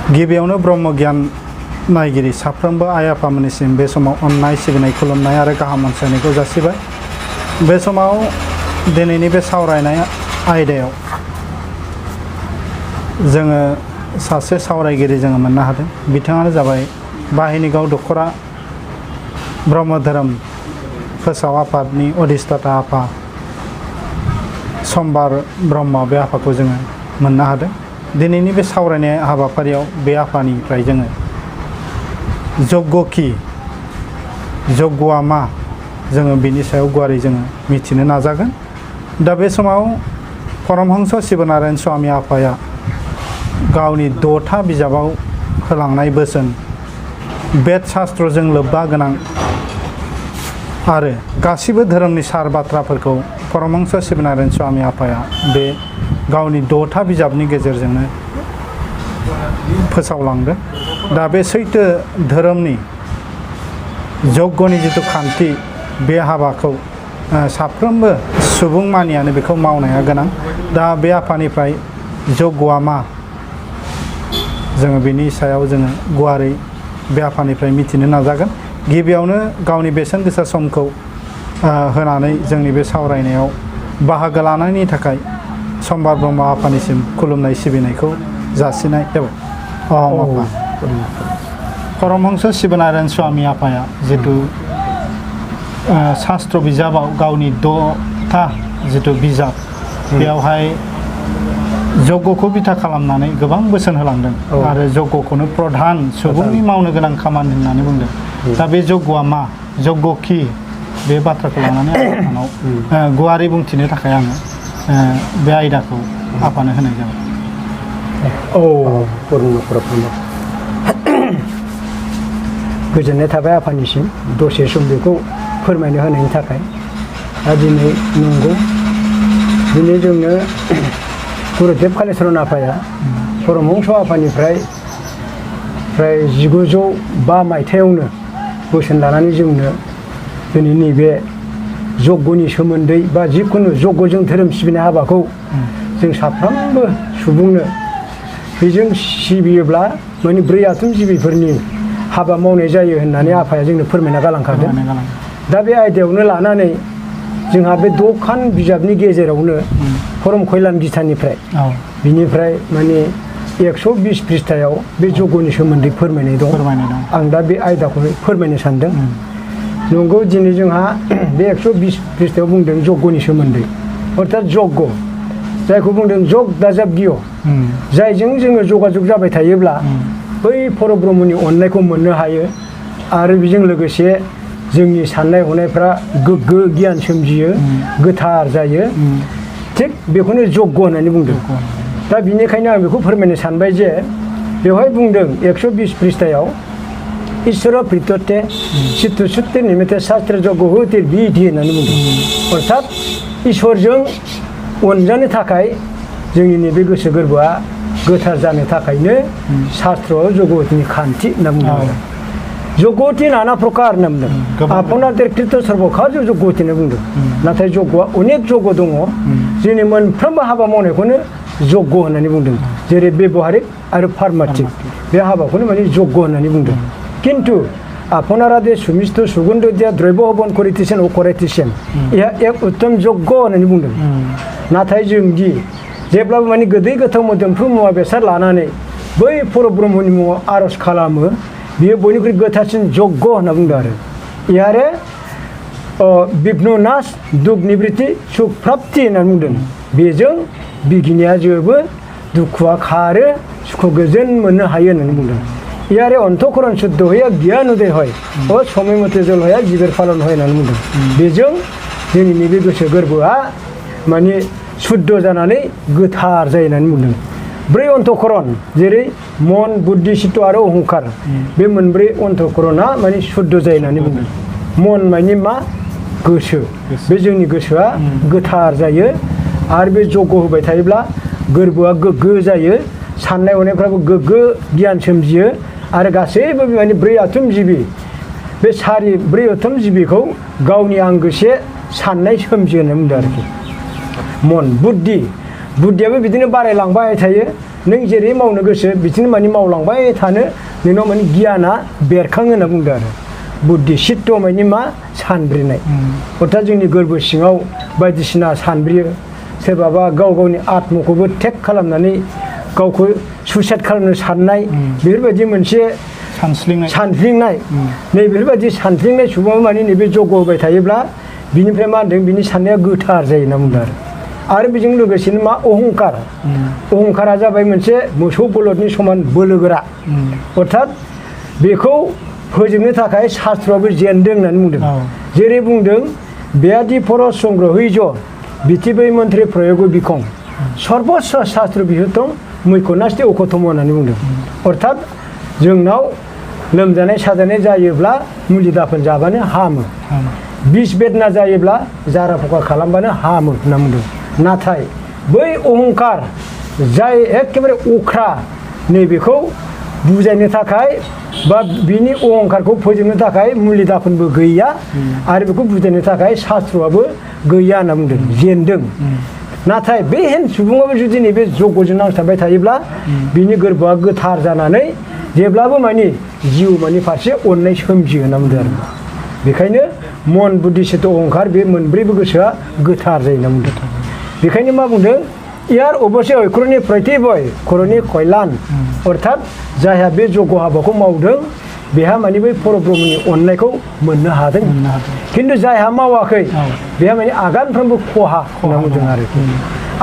गिबियावनो ब्रह्म गियान नायगिरि साफ्रोमबो आइ आफामोननिसिम बे समाव अननाय सिबिनाय खुलुमनाय आरो गाहाम अनसायनायखौ जासिबाय। बे समाव दिनैनि बे सावरायनाय आयदायाव जोङो सासे सावरायगिरि जोङो मोननो हादों। बिथाङानो जाबाय बाहिनिगाव दख'रा ब्रह्म धोरोम फोसाव आफादनि अधिष्ठाता आफा सम्बार ब्रह्म बे आफाखौ जोङो मोननो हादों। दिनैनि बे सावरायनाय हाबाफारियाव बे आफानिफ्राय जोङो जग्ग'खि जग्ग'आ मा जोङो बिनि सायाव गुवारै जोङो मिथिनो नाजागोन। दा बे समाव परमहंस शिबनारायण स्वामी आफाया गावनि 6था बिजाबाव होलांनाय बोसोन बेद शास्त्रजों लोब्बा गोनां आरो गासिबो धोरोमनि सार बाथ्राफोरखौ परमहंस शिबनारायण स्वामी आफाया बे गावनि 6था बिजाबनि गेजेरजोंनो फोसावलांदों। दा बे सैथो धोरोमनि जग्ग'नि जिथु खान्थि बे हाबाखौ साफ्रोमबो सुबुं मानियानो बेखौ मावनाया गोनां। दा बे आफानिफ्राय जग्ग'आ मा जोङो बेनि सायाव जोङो गुवारै बे आफानिफ्राय मिथिनो नाजागोन। गिबियावनो गावनि बेसेन गोसा समखौ होनानै जोंनि बे सावरायनायाव बाहागो लानायनि थाखाय सम्बार ब्रह्म आफानिसिम खुलुमनाय सिबिनायखौ जासिनाय जाबाय। आफा परमहंस शिबनारायण स्वामी आफाया जिथु शास्त्र बिजाबाव गावनि 6था जिथु बिजाब बेयावहाय जग्ग'खौ बिथा खालामनानै गोबां बोसोन होलांदों आरो जग्ग'खौनो प्रधान सुबुंनि मावनो गोनां खामानि होननानै बुंदों। दा बे जग्ग'आ मा जग्ग'खि बे बाथ्राखौ लानानै आफानाव गुवारै बुंथिनो थाखाय आङो बे आयदाखौ आफानो होनाय जाबाय। गोजोननाय थाबाय आफानिसिम दसे सम बेखौ फोरमायनो होनायनि थाखाय। दा दिनै नंगौ दिनै जोंनो गुरुदेब कालिचरन आफाया परमहंस आफानिफ्राय 1905 मायथाइयावनो बोसोन लानानै जोंनो दिनै नैबे जग्ग'नि सोमोन्दै बा जिखुनु जग्ग'जों धोरोम सिबिनाय हाबाखौ जों साफ्रोमबो सुबुंनो बेजों सिबियोब्ला माने 4 आथोन जिबिफोरनि हाबा मावनाय जायो होननानै आफाया जोंनो फोरमायना गालांखादों। दा बे आयदायावनो लानानै जोंहा बे 6खान बिजाबनि गेजेरावनो परम कल्याण गीतानिफ्राय बिनिफ्राय माने 120 पृष्ठायाव बे जग्ग'नि सोमोन्दै फोरमायनाय दं। आं दा बे आयदाखौ फोरमायनो सानदों। नंगौ दिनै जोंहा बे 120 पृष्ठायाव बुंदों जग्ग'नि सोमोन्दै अर्थात जग्ग जायखौ बुंदों जग दाजाब गिय जायजों जोङो जगाजग जाबाय थायोब्ला बै परब्रह्मनि अननायखौ मोननो हायो आरो बेजों लोगोसे जोंनि साननाय हनायफ्रा गोग्गो गियान सोमजियो गोथार जायो। थिग बेखौनो जग्ग होननानै बुंदों। दा बिनिखायनो आं बेखौ फोरमायनो सानबाय जे बेवहाय बुंदों 120 पृष्ठायाव ईश्वर प्रीतते चित्तशुद्धि निमित्ते शास्त्र जग्ग होतिर बिधि होननानै बुंदों। अर्थात ईश्वरजों अनजानो थाखाय जोंनि नैबे गोसो गोरबोआ गोथार जानो थाखायनो शास्त्रआव जग्ग'नि खान्थि होनना बुंदों। जग्ग'ति नाना प्रकार होनना बुंदों। आपनादेर कृत सर्वकार्य जग्ग'ति होनना बुंदों। नाथाय जग्ग'आ अनेक जग्ग दङ। जोंनि मोनफ्रोमबो हाबा मावनायखौनो जग्ग होननानै बुंदों। जेरै बेबहारिक आरो फार्माटिक बे हाबाखौनो माने जग्ग होननानै बुंदों। किन्तु आपनारा दे सुमिष्ट सुगन्ध दिया द्रव्य हवन करितेছেন ও करायतेছেন इहा एक उत्तम जग्ग होननानै बुंदों। नाथाय जोंदि जेब्लाबो माने गोदै गोथाव मोदोमफ्रु मुवा बेसाद लानानै बै परब्रह्मनि मुङाव आर'ज खालामो बियो बयनिख्रुइ गोथारसिन जग्ग होनना बुंदों आरो इहारे बिघ्न नाश दुख निवृत्ति सुख प्राप्ति होननानै बुंदों। बेजों बिगिनाया जोबो दुखुआ खारो सुख गोजोन मोननो हायो होननानै बुंदों। इहारे अंतःकरण शुद्ध हया गियान उदय হয় ও समय मते जल हया जीवेर पालन হয় होननानै बुंदों। बेजों जोंनि नैबे गोसो गोरबोआ माने शुद्ध जानानै गोथार जायो होननानै बुंदों। 4 अंतःकरण जेरै मन बुद्धि चित्त आरो अहंकार बे मोनब्रै अंतःकरणा माने शुद्ध जायो होननानै बुंदों। मन माने मा गोसो बे जोंनि गोसोआ गोथार जायो आरो बे जग्ग होबाय थायोब्ला गोरबोआ गोग्गो जायो साननाय हनायफ्राबो गोग्गो गियान सोमजियो आरो गासैबो माने 4 आथोन जिबि बे 4 आथोन जिबिखौ गावनि आंगोसे साननाय सोमजियो होनना बुंदों आरोखि। मन बुद्धि बुद्धियाबो बिदिनो बारायलांबाय थायो नों जेरै मावनो गोसो बिदिनो माने मावलांबाय थानो नोंनाव माने गियाना बेरखाङो होनना बुंदों आरो बुद्धि सित्त माने मा सानब्रेनाय अर्थात जोंनि गोरबो सिङाव बायदिसिना सानब्रेयो सोरबाबा गाव गावनि आत्मखौबो टेक खालामनानै गावखौ सुइसाइड खालामनो साननाय बेफोरबायदि मोनसे सानफ्लिंनाय नैबेफोरबायदि सानफ्लिंनाय सुबुङा माने नैबे जग होबाय थायोब्ला बिनिफ्राय मा होनदों बिनि साननाया गोथार जायो होनना बुंदों आरो बेजों लोगोसेनो मा अहंकारा जाबाय मोनसे मोसौ बलदनि समान बोलोगोरा अर्थात बेखौ फोजोबनो थाखाय शास्त्रआबो जेनदों होननानै बुंदों जेरै बुंदों बेयादि फरस संग्रहैज बिथिबै मन्त्रे प्रयोग बिखं सर्बस्व शास्त्र बिहुतम मैखनास्ति अखतम होननानै बुंदों अर्थात जोंनाव लोमजानाय साजानाय जायोब्ला मुलि दाफोन जाबानो हामो बिस बेदना जायोब्ला जारा फखा खालामबानो हामो होनना बुंदों नाथाय बै अहंकार जाय एखेबारे अख्रा नैबेखौ बुजायनो थाखाय बा बिनि अहंकारखौ फोजोबनो थाखाय मुलि दाफोनबो गैया आरो बेखौ बुजायनो थाखाय शास्त्रआबो गैया होनना बुंदों जेनदों नाथाय बे सुबुङाबो जुदि नैबे जगजों नांथाबबाय थायोब्ला बिनि गोरबोआ गोथार जानानै जेब्लाबो माने जिउ माने फारसे अननाय सोमजियो होनना बुंदों आरो बेखायनो मन बुद्धि चित्त अहंकार बे मोनब्रैबो गोसोआ गोथार जायो होनना बुंदों बेखायनो मा बुंदों यार अबसे अयक्रनि प्रैथिबय खरनि कल्याण अर्थात जायहा बे जग हाबाखौ मावदों बेहा माने बै परब्रह्मनि अननायखौ मोननो हादों खिन्थु जायहा मावाखै बेहा माने आगानफ्रोमबो खहा होनना बुंदों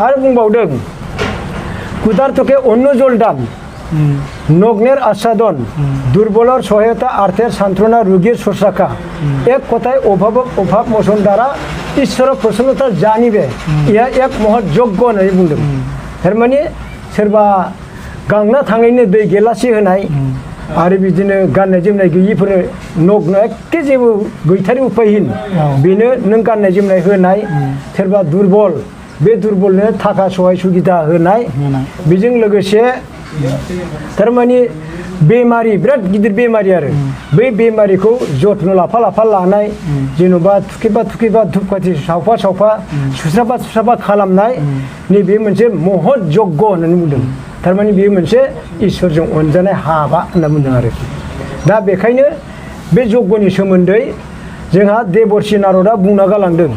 आरो बुंबावदों कुदार्थके अन्न जलदान नग्नेर आस्वादन दुर्बलर सहायता आर्थेर सान्त्वना रुगिर सुरसाखा एक কথায় অভাব মোচন দ্বারা ঈশ্বর প্রসন্নতা জানিবে ইহা এক মহৎ যজ্ঞ होननानै बुंदों थारमाने सोरबा गांना थाङैनो दै गेलासि होनाय आरो बिदिनो गाननाय जोमनाय गैयिफोरनो नग्न एखे जेबो गैथारि उपायहीन बेनो नों गाननाय जोमनाय होनाय सोरबा दुर्बल बे दुर्बलनो थाखा सहाय सुबिदा होनाय बेजों लोगोसे थारमाने बेमारि बिराद गिदिर बेमारि आरो बै बेमारिखौ जत्न लाफा लानाय जेन'बा थुखैबा धुपखाथि सावफा सुस्राबा खालामनाय नैबे मोनसे महत यज्ञ होननानै बुंदों थारमाने बेयो मोनसे इसोरजों अनजानाय हाबा होनना बुंदों आरोखि दा बेखायनो बे यज्ञनि सोमोन्दै जोंहा देवर्षि नारदआ बुंना गालांदों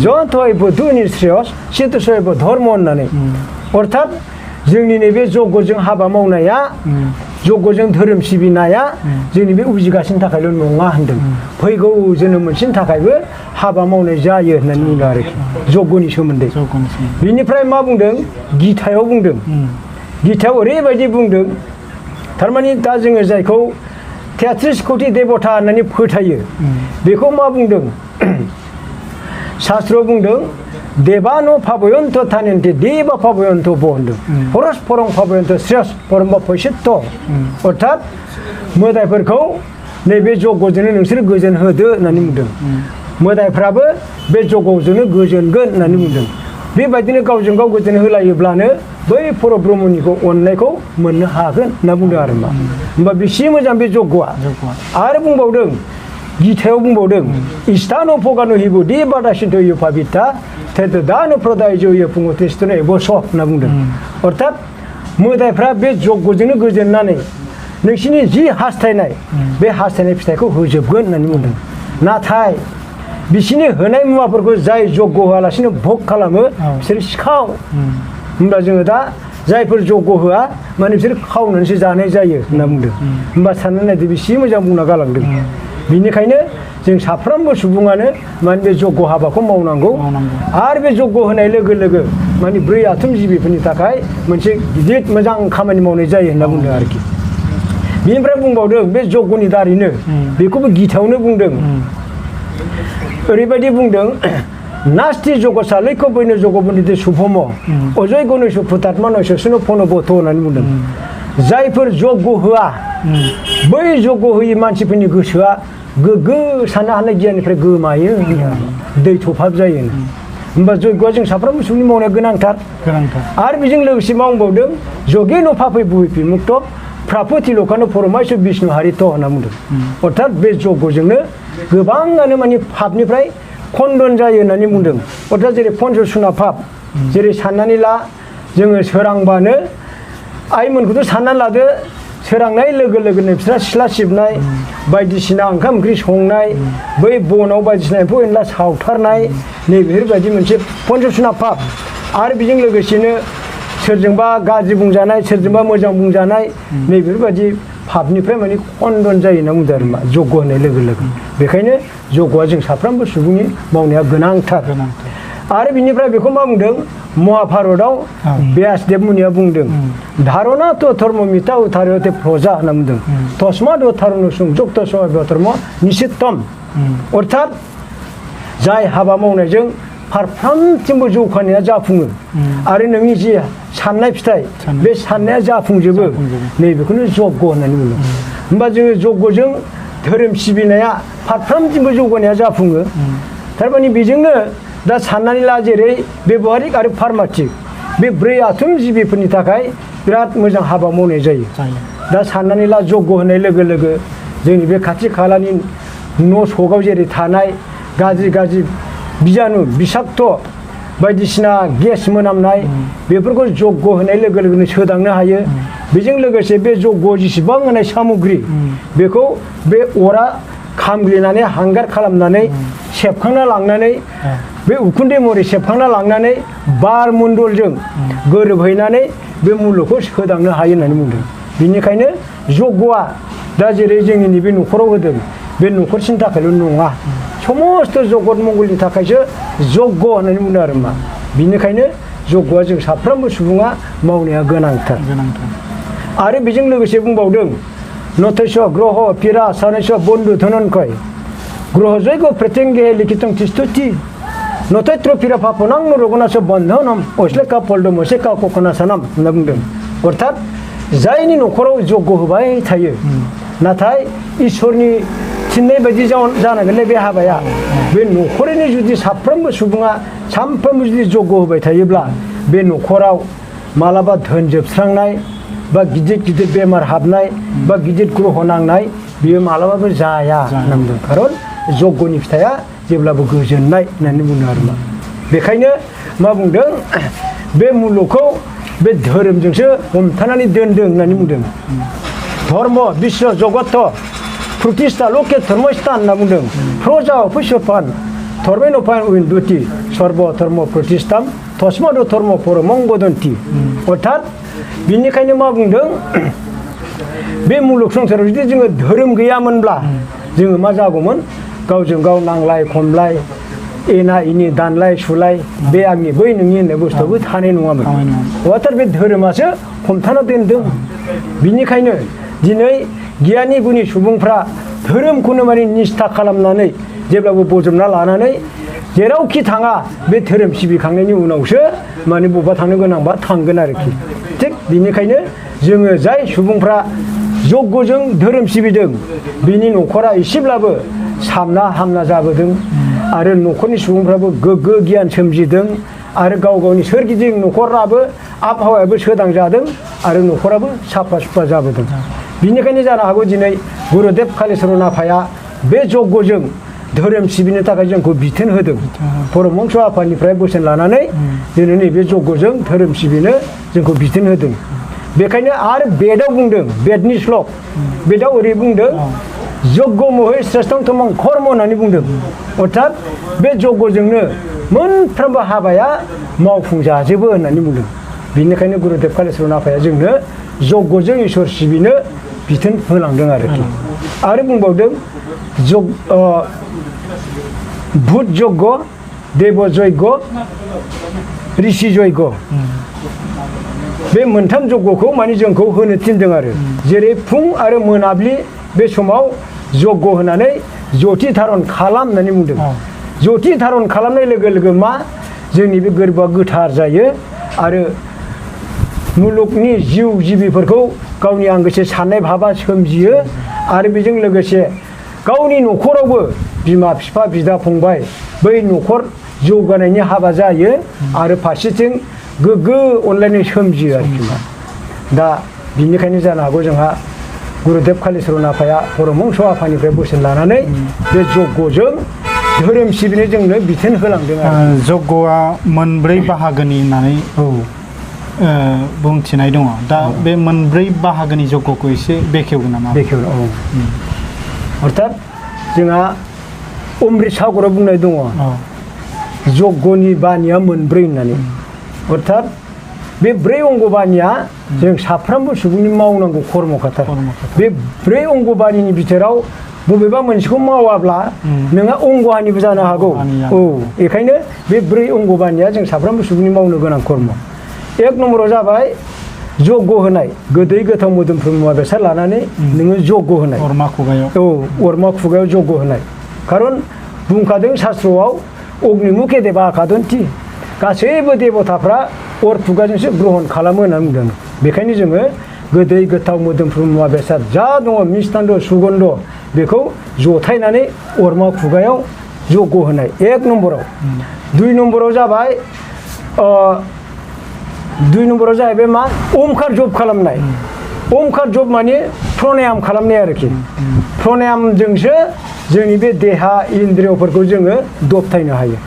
जतयबो दुनिश्रेयस सितसयबो धर्म होननानै अर्थात जोंनि नैबे यज्ञजों हाबा मावनाया यज्ञजों धोरोम सिबिनाया जोंनि बे उजिगासिनो थाखायल' नङा होनदों फैगौ जोनोम मोनसेनि थाखायबो हाबा मावनाय जायो होननानै बुंदों आरोखि यज्ञनि सोमोन्दै बिनिफ्राय मा बुंदों गीतायाव बुंदों गीतायाव ओरैबायदि बुंदों थारमाने दा जोङो जायखौ 33 कोटि देवता होननानै फोथायो बेखौ मा बुंदों शास्त्रआव बुंदों देवानो फाबयन्त थानेन्ते देवा फाबयन्त ब होनदों परस्परं फाबयन्त श्रेयस परम फैसित्त अर्थात मोदायफोरखौ नैबे यज्ञजोंनो नोंसोर गोजोन होदो होननानै बुंदों मोदायफ्राबो बे यज्ञजोंनो गोजोनगोन होननानै बुंदों बेबायदिनो गावजों गाव गोजोन होलायोब्लानो बै परब्रह्मनिखौ अननायखौ मोननो हागोन होनना बुंदों आरो मा होमबा बेसे मोजां बे यज्ञआ आरो बुंबावदों गीतायाव बुंबावदों इष्टानो पगानो हिबु दे बादासिन्थ इयो पाबिता थेद दानो प्रदायजो इयो पुंगतिस्तनो एबस होनना बुंदों अर्थात मोदायफ्रा बे यज्ञजोंनो गोजोननानै नोंसिनि जि हास्थायनाय बे हास्थायनाय फिथाइखौ होजोबगोन होननानै बुंदों नाथाय बिसिनि होनाय मुवाफोरखौ जाय यज्ञ होआलासिनो भोग खालामो बिसोर सिखाव होमबा जोङो दा जायफोर यज्ञ होआ माने बिसोर खावनानैसो जानाय जायो होनना बुंदों होमबा साननानै नायदो बेसे मोजां बुंना गालांदों बिनिखायनो जों साफ्रोमबो सुबुङानो माने बे यज्ञ हाबाखौ मावनांगौ आरो बे यज्ञ होनाय लोगो लोगो माने 4 आथोन जिबिफोरनि थाखाय मोनसे गिदिर मोजां खामानि मावनाय जायो होनना बुंदों आरोखि बिनिफ्राय बुंबावदों बे यज्ञनि दारैनो बेखौबो गीतायावनो बुंदों ओरैबायदि बुंदों नास्ति जगसालैखौ बैनो जगबन्दिते शुभम अजय गणेश फुतात्मा नयसनो फनबथ होननानै बुंदों जायफोर यज्ञ होआ बै यज्ञ होयै मानसिफोरनि गोसोआ गोग्गो साननो हानाय गियाननिफ्राय गोमायो दै थफाब जायो होमबा यज्ञआ जों साफ्रोमबो सुबुंनि मावनाया गोनांथार आरो बेजों लोगोसे मावबावदों जगे न फाफै बुहिफि मुक्त प्रापति लकानो परमायस बिष्णु हारित होनना बुंदों अर्थात बे यज्ञजोंनो गोबाङानो माने पापनिफ्राय खन्दन जायो होननानै बुंदों अर्थात जेरै पन्चसुना पाप जेरै साननानै ला जोङो सोरांबानो आइमोनखौथ' साननानै लादो सोरांनाय लोगो लोगोनो बिस्रा सिथ्ला सिबनाय बायदिसिना ओंखाम ओंख्रि संनाय बै बनाव बायदिसिना एम्फौ एनला सावथारनाय नैबेफोरबायदि मोनसे पन्जसना पाप आरो बेजों लोगोसेनो सोरजोंबा गाज्रि बुंजानाय सोरजोंबा मोजां बुंजानाय नैबेफोरबायदि पापनिफ्राय माने खन्दन जायो होनना बुंदों आरो मा जग्य होनाय लोगो लोगो बेखायनो जग्यआ जों साफ्रोमबो सुबुंनि मावनाया गोनांथार आरो बिनिफ्राय बेखौ मा बुंदों महाभारतआव व्यासदेव मुनिया बुंदों धारणा तो धर्म मिता उथारते प्रजा होनना बुंदों तस्माद उथारण संयुक्त सहाय धर्म निषिद्धम अर्थात जाय हाबा मावनायजों फारफ्रोमथिंबो जौगानाया जाफुङो आरो नोंनि जि साननाय फिथाइ बे साननाया जाफुंजोबो नैबेखौनो जग्य होननानै बुङो होमबा जोङो जग्यजों धोरोम सिबिनाया फारफ्रोमथिंबो जौगानाया जाफुङो थारमाने बेजोंनो दा साननानै ला जेरै बेबहारिक आरो फार्माटिक बे 4 आथोन जिबिफोरनि थाखाय बिराद मोजां हाबा मावनाय जायो दा साननानै ला जग्य होनाय लोगो लोगो जोंनि बे खाथि खालानि न' सगाव जेरै थानाय गाज्रि गाज्रि बिजानु बिषाक्त बायदिसिना गेस मोनामनाय बेफोरखौ जग्य होनाय लोगो लोगोनो सोदांनो हायो बेजों लोगोसे बे जग्य जेसेबां होनाय सामग्रि बेखौ बे अरा खामग्लिनानै हांगार खालामनानै सेबखांना लांनानै बे उखुन्दै महरै सेबखांना लांनानै बार मण्डलजों गोरोबहैनानै बे मुलुगखौ सोदांनो हायो होननानै बुंदों बेनिखायनो जग्यआ दा जेरै जोंनि नैबे न'खराव होदों बे न'खरसिनि थाखायल' नङा समस्त जगत मंगलनि थाखायसो जग्य होननानै बुंदों आरो मा बिनिखायनो जग्यआ जों साफ्रोमबो सुबुङा मावनाया गोनांथार आरो बेजों लोगोसे बुंबावदों नतस्य ग्रह पिरा सानस्य बन्धु धनन्कय ग्रह जयग प्रत्यंगे लिखितं तिष्ठति नतत्र पिरा पापनां रघुनाथ बन्धनम अस्लेका पल्दम असेका ककनासानाम होनना बुंदों अर्थात जायनि न'खराव जग्य होबाय थायो नाथाय इसोरनि थिननाय बायदि जानांगोनलै बे हाबाया बे न'खरैनो जुदि साफ्रोमबो सुबुङा सानफ्रोमबो जुदि जग्य होबाय थायोब्ला बे न'खराव मालाबा धोन जोबस्रांनाय बा गिदिर गिदिर बेमार हाबनाय बा गिदिर ग्रह नांनाय बियो मालाबाबो जाया होनना बुंदों खारन जग्यनि फिथाइया जेब्लाबो गोजोननाय होननानै बुङो आरो मा बेखायनो मा बुंदों बे मुलुगखौ बे धोरोमजोंसो हमथानानै दोनदों होननानै बुंदों धर्म बिश्व जगत प्रतिष्ठा लके धर्मस्थान होनना बुंदों प्रजा फैसपान धर्मेन'पान उइन्दुति सर्व धर्म प्रतिष्ठाम तस्माद धर्म परमं वदन्ति अर्थात बिनिखायनो मा बुंदों बे मुलुग संसाराव जुदि जोङो धोरोम गैयामोनब्ला जोङो मा जागौमोन गावजों गाव नांलाय खमलाय एना एनि दानलाय सुलाय बे आंनि बै नोंनि होननाय बुस्थुआबो थानाय नङामोन अर्थात बे धोरोमासो हमथाना दोनदों बिनिखायनो दिनै गियानि गुनि सुबुंफ्रा धोरोमखौनो माने निष्ठा खालामनानै जेब्लाबो बजबना लानानै जेरावखि थाङा बे धोरोम सिबिखांनायनि उनावसो माने बबेबा थांनो गोनांबा थांगोन आरोखि थिग बिनिखायनो जोङो जाय सुबुंफ्रा जग्यजों धोरोम सिबिदों बिनि न'खरा एसेब्लाबो साबना हामना जाबोदों आरो न'खरनि सुबुंफ्राबो गोग्गो गियान सोमजिदों आरो गाव गावनि सोरगिदिं न'खराबो आबहावायाबो सोदांजादों आरो न'खराबो साफा सुफा जाबोदों बिनिखायनो जानो हागौ दिनै गुरुदेब कालिचरन आफाया बे जग्यजों धोरोम सिबिनो थाखाय जोंखौ बिथोन होदों परमहंस आफानिफ्राय बोसोन लानानै दिनै नैबे जग्यजों धोरोम सिबिनो जोंखौ बिथोन होदों बेखायनो आरो बेदाव बुंदों बेदनि श्लक बेदाव ओरै बुंदों जग्य महै श्रेष्ठं तमं कर्म होननानै बुंदों अर्थात बे जग्यजोंनो मोनफ्रोमबो हाबाया मावफुंजाजोबो होननानै बुंदों बेनिखायनो गुरुदेब कालिचरन आफाया जोंनो जग्यजों इसोर सिबिनो बिथोन होलांदों आरोखि आरो बुंबावदों भुत यज्ञ देव यज्ञ ऋषि यज्ञ बे मोनथाम यज्ञखौ माने जोंखौ होनो थिनदों आरो जेरै फुं आरो मोनाबिलि बे समाव यज्ञ होनानै ज्योति धारन खालाम होननानै बुंदों ज्योति धारन खालामनाय लोगो लोगो मा जोंनि बे गोरबोआ गोथार जायो आरो मुलुगनि जिउ जिबिफोरखौ गावनि आंगोसे साननाय भाबा सोमजियो आरो बेजों लोगोसे गावनि न'खरावबो बिमा बिफा बिदा फंबाय बै न'खर जौगानायनि हाबा जायो आरो फारसेथिं गोग्गो अनलायनाय सोमजियो आरोखि दा बिनिखायनो जानो हागौ जोंहा गुरुदेब कालिचरन आफाया परमहंस आफानिफ्राय बोसोन लानानै बे जग्यजों धोरोम सिबिनो जोंनो बिथोन होलांदों आरो जग्यआ मोनब्रै बाहागोनि होननानै बुंथिनाय दङ दा बे मोनब्रै बाहागोनि जग्यखौ एसे बेखेवगोन नामा? बेखेवनो अर्थात जोंहा अमृत सागराव बुंनाय दङ जग्यनि बानिया मोनब्रै होननानै अर्थात बे ब्रै अंगबानिया जों साफ्रोमबो सुबुंनि मावनांगौ कर्मखाथार बे ब्रै अंगबानिनि बिथोराव बबेबा मोनसेखौ मावाब्ला नोंहा अंगहानिबो जानो हागौ बेखायनो बे ब्रै अंगबानिया जों साफ्रोमबो सुबुंनि मावनो गोनां कर्म एक नम्बराव जाबाय जग्य होनाय गोदै गोथाव मोदोमफ्रु मुवा बेसाद लानानै नोङो जग्य होनाय अरमा खुगायाव अरमा खुगायाव जग्य होनाय खारन बुंखादों शास्त्रआव अग्निमुखे देबा आखादन्ति गासैबो देबताफ्रा अर खुगाजोंसो ग्रहण खालामो होनना बुंदों बेखायनो जोङो गोदै गोथाव मोदोमफ्रु मुवा बेसाद जा दङ मिष्टान्द सुगन्ध बेखौ जथायनानै अरमा खुगायाव जग्य होनाय एक नम्बराव दुइ नम्बराव जाबाय मा ओमकार जप खालामनाय ओमकार जप माने प्रणायाम खालामनाय आरोखि प्रणायामजोंसो जोंनि बे देहा इन्द्रियफोरखौ जोङो दबथायनो हायो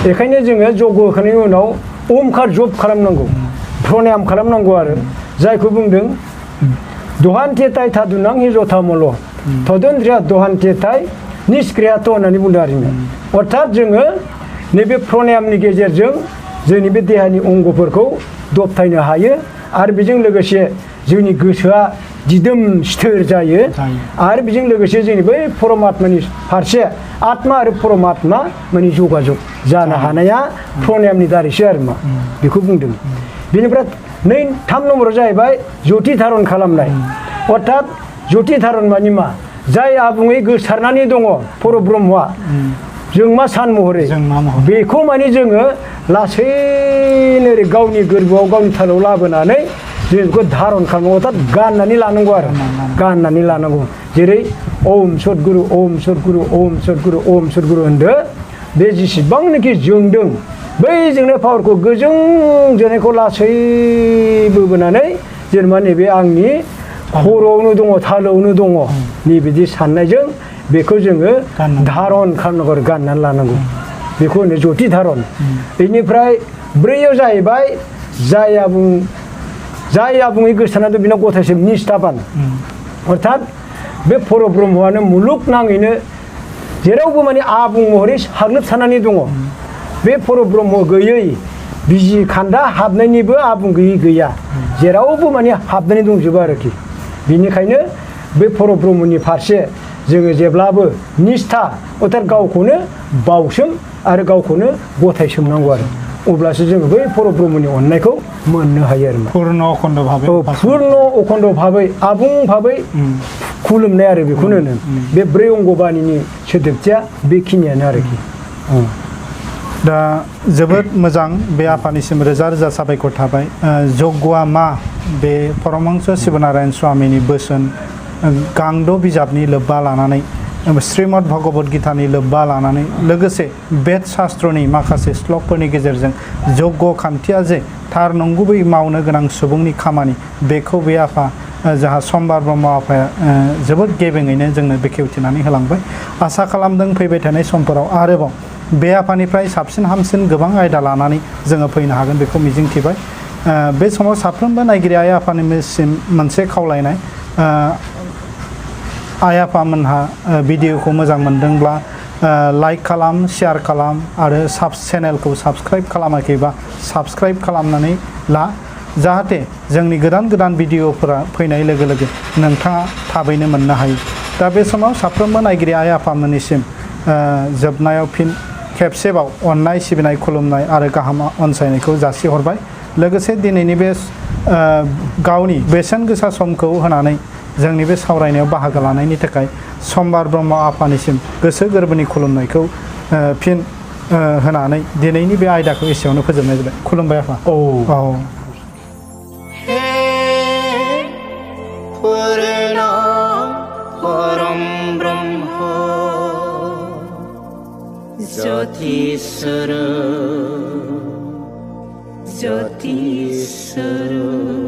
बेखायनो जोङो जग्य होखांनायनि उनाव ओमकार जप खालामनांगौ प्रणायाम खालामनांगौ आरो जायखौ बुंदों दहान्तेताय थादुनां हिजथामल तदन्द्रिया दहान्तेताय निष्क्रियात होननानै बुंदों आरो अर्थात जोङो नैबे प्रणायामनि गेजेरजों जोंनि बे देहानि अंगफोरखौ दबथायनो हायो आरो बेजों लोगोसे जोंनि गोसोआ दिदोम स्थिर जायो आरो बेजों लोगोसे जोंनि बै परमात्मानि फारसे आत्मा आरो परमात्मा माने जगाजग जानो हानाया प्रणायामनि दारैसो आरो मा बेखौ बुंदों बेनिफ्राय थाम नम्बराव जाहैबाय जति धारन खालामनाय अर्थात जति धारन माने मा जाय आबुङै गोसारनानै दङ परब्रह्मआ जों मा सान महरै बेखौ माने जोङो लासैनो ओरै गावनि गोरबोआव गावनि थालाव लाबोनानै जों बेखौ धारन खालामनांगौ अर्थात गाननानै लानांगौ आरो गाननानै लानांगौ जेरै ओम सद्गुरु ओम सद्गुरु ओम सद्गुरु ओम सद्गुरु होनदो बे जेसेबांनाखि जोंदों बै जोंनाय पावारखौ गोजों जोंनायखौ लासै बोबोनानै जेनेबा नैबे आंनि खर'आवनो दङ थालोआवनो दङ नैबिदि साननायजों बेखौ जोङो धारन खालामनांगौ आरो गाननानै लानांगौ बेखौ होनो जति धारन बेनिफ्राय ब्रैयाव जाहैबाय जाय आबुङै गोसारनानै दं बेनाव गथायसो निष्ठाबान अर्थात बे परब्रह्मआनो मुलुगनाङैनो जेरावबो माने आबुं महरै साग्लोबसारनानै दङ बे परब्रह्म गैयै बिजि खान्दा हाबनायनिबो आबुं गैयै गैया जेरावबो माने हाबनानै दंजोबो आरोखि बेनिखायनो बे परब्रह्मनि फारसे जोङो जेब्लाबो निष्ठा अर्थात गावखौनो बावसोम आरो गावखौनो गथायसोमनांगौ आरो अब्लासो जोङो बै परब्रह्मनि अननायखौ मोननो हायो आरो पुर्ण अखण्ड भाबै पुर्ण अखण्ड भाबै आबुं भाबै खुलुमनाय आरो बेखौनो होनो बे ब्रै अंगबानिनि सोदोबथिया बेखिनियानो आरोखि दा जोबोद मोजां बे आफानिसिम रोजा रोजा साबायखर थाबाय जग्यआ मा बे परमहंस शिबनारायण स्वामीनि बोसोन गांद' बिजाबनि लोब्बा लानानै श्रीमद भगवद गीतानि लोब्बा लानानै लोगोसे बेद शास्त्रनि माखासे श्लकफोरनि गेजेरजों जग्य खान्थिया जे थार नंगुबै मावनो गोनां सुबुंनि खामानि बेखौ बे आफा जाहा समबार ब्रह्म आफाया जोबोद गेबेङैनो जोंनो बेखेवथिनानै होलांबाय आसा खालामदों फैबाय थानाय समफोराव आरोबाव बे आफानिफ्राय साबसिन हामसिन गोबां आयदा लानानै जोङो फैनो हागोन बेखौ मिजिंथिबाय बे समाव साफ्रोमबो नायगिरि आइ आफानिसिम मोनसे खावलायनाय आइ आफामोनहा भिडिअखौ मोजां मोनदोंब्ला लाइक खालाम शेयार खालाम आरो चेनेलखौ साबस्क्राइब खालामाखैबा साबस्क्राइब खालामनानै ला जाहाथे जोंनि गोदान गोदान भिडिअफोरा फैनाय लोगो लोगो नोंथाङा थाबैनो मोननो हायो दा बे समाव साफ्रोमबो नायगिरि आइ आफामोननिसिम जोबनायाव फिन खेबसेबाव अननाय सिबिनाय खुलुमनाय आरो गाहाम अनसायनायखौ जासिहरबाय लोगोसे दिनैनि बे गावनि बेसेन गोसा समखौ होनानै जोंनि बे सावरायनायाव बाहागो लानायनि थाखाय समबार ब्रह्म आफानिसिम गोसो गोरबोनि खुलुमनायखौ फिन होनानै दिनैनि बे आयदाखौ एसेयावनो फोजोबनाय जाबाय खुलुमबाय आफा ज्योतिस्वरूप